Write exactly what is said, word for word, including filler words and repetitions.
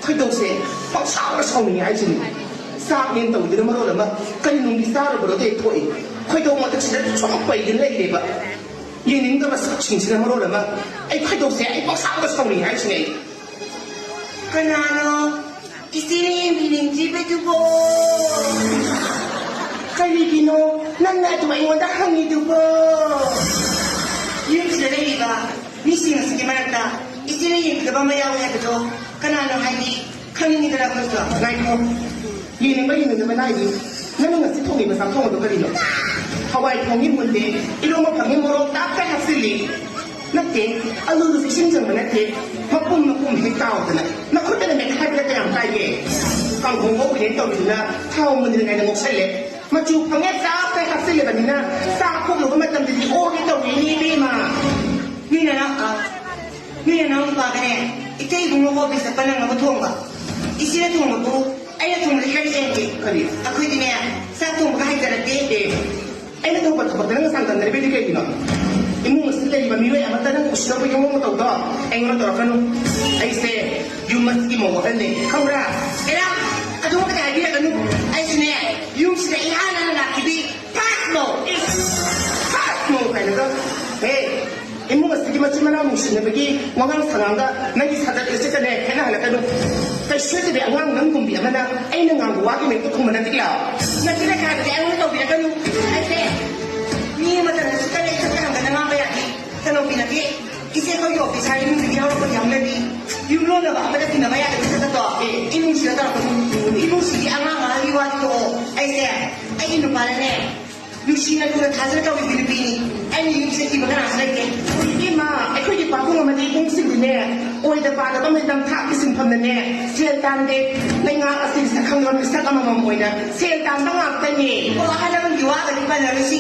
ꯈꯣꯏꯗꯧꯁꯦ ꯄꯪꯁꯥꯎꯗ ꯁꯥꯎꯅꯤꯡꯉꯦ ꯍꯥꯏꯁꯤꯅꯤ꯫ ꯆꯥꯛꯅꯦꯅ ꯇꯧꯗꯨꯅ ꯃꯔꯣꯜ ꯑꯃ, ꯀꯔꯤ ꯅꯨꯡꯒꯤ ꯆꯥꯔꯨꯕ꯭ꯔꯣ ꯇꯦꯛ ꯊꯣꯛꯏ꯫ ꯈꯣꯏꯗꯧ ꯃꯊꯛꯁꯤꯗ ꯁꯨꯝ ꯄꯩꯗꯨꯅ ꯂꯩꯔꯦꯕ꯫ ꯌꯦꯡꯅꯤꯡꯗꯕ ꯁꯛꯁꯤꯡꯁꯤꯅ ꯃꯔꯣꯜ ꯑꯃ꯫ ꯑꯩ ꯈꯣꯏꯗꯧꯁꯦ ꯑꯩ ꯄꯪꯁꯥꯎꯗ ꯁꯥꯎꯅꯤꯡꯉꯦ ꯍꯥꯏꯁꯤꯅꯤ ꯑꯩ꯫ ꯀꯅꯥꯅꯣ ꯏꯆꯦꯅ ꯌꯦꯡꯕꯤꯅꯤꯡꯗ꯭ꯔꯤꯕꯗꯨꯕꯣ? ꯀꯔꯤꯒꯤꯅꯣ ꯅꯪꯅ ꯑꯗꯨꯝ ꯑꯩꯉꯣꯟꯗ ꯍꯪꯉꯤꯗꯨꯕꯣ? ꯌꯨꯝꯁꯤꯗ ꯂꯩꯔꯤꯕ ꯃꯤꯁꯤꯡ ꯑꯁꯤꯒꯤ ꯃꯔꯛꯇ ꯏꯆꯦꯅ ꯌꯦꯡꯕꯤꯗꯕ ꯑꯃ ꯌꯥꯎꯏ ꯍꯥꯏꯕꯗꯣ ꯀꯅꯥꯅꯣ ꯍꯥꯏꯗꯤ ꯈꯪꯅꯤꯡꯉꯤꯗꯅ ꯑꯩꯈꯣꯏꯁꯨ꯫ ꯉꯥꯏꯈꯣ, ꯌꯦꯡꯅꯤꯡꯕ ꯌꯦꯡꯅꯤꯡꯗꯕ ꯅꯥꯏꯗꯤ꯫ ꯅꯪꯅ ꯉꯁꯤ ꯊꯣꯡꯉꯤꯕ ꯆꯥꯛ ꯊꯣꯡꯕꯗꯣ ꯀꯔꯤꯅꯣ? ꯍꯋꯥꯏ ꯊꯣꯡꯉꯤ ꯃꯨꯜꯂꯦ, ꯏꯔꯣꯝꯕ ꯐꯪꯉꯤ ꯃꯣꯔꯣꯛ ꯇꯥꯞꯇ ꯍꯥꯞꯆꯤꯜꯂꯤ꯫ ꯅꯠꯇꯦ, ꯑꯂꯨꯗꯨꯁꯨ ꯏꯁꯤꯡ ꯆꯪꯕ ꯅꯠꯇꯦ, ꯃꯄꯨꯝ ꯃꯄꯨꯝ ꯍꯦꯛ ꯇꯥꯎꯗꯅ꯫ ꯅꯈꯨꯠꯇꯅ ꯃꯦꯠꯈꯥꯏꯕꯗ ꯀꯌꯥꯝ ꯀꯥꯏꯒꯦ? ꯀꯥꯡꯍꯧ ꯉꯧꯒꯦꯅ ꯇꯧꯔꯤꯗꯨꯅ ꯊꯥꯎ ꯃꯨꯟꯗ꯭ꯔꯤꯉꯩꯗ ꯉꯧꯁꯜꯂꯦ꯫ ꯃꯆꯨ ꯐꯪꯉꯦ ꯆꯥꯞꯇ ꯍꯥꯞꯆꯤꯜꯂꯕꯅꯤꯅ ꯆꯥꯛ ꯊꯣꯛꯂꯨꯕ ꯃꯇꯝꯗꯗꯤ ꯑꯣꯒꯦ ꯇꯧꯔꯤꯅꯦ ꯏꯕꯦꯝꯃ꯫ ꯅꯣꯏ ꯅꯅꯥꯎ, ꯑ, ꯅꯣꯏ ꯅꯅꯥꯎ ꯅꯨꯄꯥꯒꯅꯦ, ꯏꯇꯩ ꯏꯕꯨꯡꯉꯣ ꯑꯣꯐꯤꯁ ꯆꯠꯄ ꯅꯪꯅꯕ ꯊꯣꯡꯕ꯫ ꯏꯆꯦꯅ ꯊꯣꯡꯕꯕꯨ ꯑꯩꯅ ꯊꯣꯡꯕꯗꯤ ꯏꯀꯥꯏ ꯏꯀꯥꯏꯗꯦ꯫ ꯀꯔꯤ? ꯑꯩꯈꯣꯏꯗꯤꯅꯦ, ꯆꯥꯛ ꯊꯣꯡꯕꯒ ꯍꯩꯖꯔꯛꯇꯦ꯫ ꯑꯦ, ꯑꯩꯅ ꯇꯧꯕ ꯊꯕꯛꯇ ꯅꯪ ꯁꯥꯡꯗꯝꯅꯔꯤꯕꯗꯤ ꯀꯩꯒꯤꯅꯣ? ꯏꯃꯨꯡ ꯑꯁꯤꯗ ꯂꯩꯔꯤꯕ ꯃꯤꯑꯣꯏ ꯑꯃꯠꯇ ꯅꯪ ꯎꯁꯤꯠꯇꯕꯒꯤ ꯃꯑꯣꯡ ꯃꯇꯧꯗꯣ ꯑꯩꯉꯣꯟꯗ ꯇꯧꯔꯛꯀꯅꯨ꯫ ꯑꯩꯁꯦ ꯌꯨꯝ ꯑꯁꯤꯒꯤ ꯃꯧ ꯑꯍꯜꯅꯤ, ꯈꯪꯕ꯭ꯔꯥ? ꯑꯦꯔꯥ, ꯑꯗꯨꯃꯛꯇꯤ ꯍꯥꯏꯕꯤꯔꯛꯀꯅꯨ꯫ ꯑꯩꯁꯨꯅꯦ, ꯌꯨꯝꯁꯤꯗ ꯏꯍꯥꯟ ꯍꯥꯟꯅ ꯂꯥꯛꯈꯤꯕꯤ ꯐꯥꯁ ꯃꯧ꯫ ꯏꯁ! ꯐꯥꯁ ꯃꯧ ꯀꯥꯏꯅꯒ꯫ ꯍꯦ, ꯏꯃꯨꯡ ꯑꯁꯤꯒꯤ ꯃꯆꯤꯟ ꯃꯅꯥꯎ ꯅꯨꯡꯁꯤꯅꯕꯒꯤ ꯋꯥꯉꯥꯡ ꯁꯉꯥꯡꯒ ꯅꯪꯒꯤ ꯁꯥꯖꯠ ꯂꯤꯆꯠꯀꯅꯦ ꯈꯦꯠꯅꯍꯜꯂꯛꯀꯅꯨ꯫ ꯀꯩꯁꯨ ꯅꯠꯇꯕꯤ ꯑꯉꯥꯡ ꯅꯪꯒꯨꯝꯕꯤ ꯑꯃꯅ ꯑꯩꯅ ꯉꯥꯡꯕ ꯋꯥꯒꯤ ꯃꯍꯨꯠꯇ ꯈꯨꯝꯕ ꯅꯠꯇꯦ ꯂꯥꯎ꯫ ꯅꯆꯤꯟ ꯅꯈꯥꯗꯨꯗꯤ ꯑꯩꯉꯣꯟꯗ ꯇꯧꯕꯤꯔꯛꯀꯅꯨ꯫ ꯑꯩꯁꯦ ꯃꯤ ꯑꯃꯇꯅ ꯁꯤꯠꯇ ꯂꯩ ꯁꯠꯇ ꯍꯪꯗꯅ ꯉꯥꯡꯕ ꯌꯥꯗꯦ꯫ ꯀꯩꯅꯣꯕꯤꯅꯗꯤ ꯏꯆꯦ ꯑꯩꯈꯣꯏꯒꯤ ꯑꯣꯐꯤꯁ ꯍꯥꯏꯔꯤ ꯏꯃꯨꯡꯗꯒꯤ ꯍꯧꯔꯛꯄꯗꯤ ꯌꯥꯝꯅꯗꯤ ꯌꯨꯝ ꯂꯣꯟꯅꯕ ꯑꯃꯗ ꯇꯤꯟꯅꯕ ꯌꯥꯗꯕ ꯁꯛꯇ ꯇꯧꯔꯛꯑꯦ꯫ ꯏꯃꯨꯡꯁꯤꯗ ꯇꯧꯔꯛꯀꯅꯨ꯫ ꯏꯃꯨꯡꯁꯤꯒꯤ ꯑꯉꯥꯡ ꯑꯍꯜꯒꯤ ꯋꯥꯗꯤ ꯇꯣꯛꯑꯣ꯫ ꯑꯩꯁꯦ ꯑꯩꯒꯤ ꯅꯨꯄꯥꯅꯅꯦ ꯅꯨꯡꯁꯤꯅ ꯂꯨꯅ ꯊꯥꯖꯅ ꯇꯧꯕꯤꯕ ꯅꯨꯄꯤꯅꯤ꯫ ꯑꯩꯅ ꯌꯨꯝꯁꯤꯗ ꯀꯤꯕ ꯀꯅꯥꯁꯨ ꯂꯩꯇꯦ꯫ ꯏꯕꯦꯝꯃ, ꯑꯩꯈꯣꯏꯒꯤ ꯄꯥꯕꯨꯡ ꯑꯃꯗꯤ ꯏꯕꯨꯡꯁꯤꯡꯗꯤꯅꯦ ꯑꯣꯏꯗ ꯄꯥꯗꯕ ꯃꯩ ꯅꯝꯊꯥꯛꯀꯤ ꯁꯤꯟꯐꯝꯅꯅꯦ ꯁꯦꯜ ꯇꯥꯟꯗꯦ꯫ ꯂꯩꯉꯥꯛ ꯑꯁꯤꯒꯤ ꯁꯛꯈꯪꯕ ꯃꯤꯁꯛ ꯑꯃꯃꯝ ꯑꯣꯏꯅ ꯁꯦꯜ ꯇꯥꯟꯕ ꯉꯥꯛꯇꯅꯤ꯫ ꯑꯣ, ꯑꯍꯜ ꯂꯃꯟꯒꯤ ꯋꯥꯒꯗꯤ ꯄꯟꯅꯔꯣꯏꯁꯤ꯫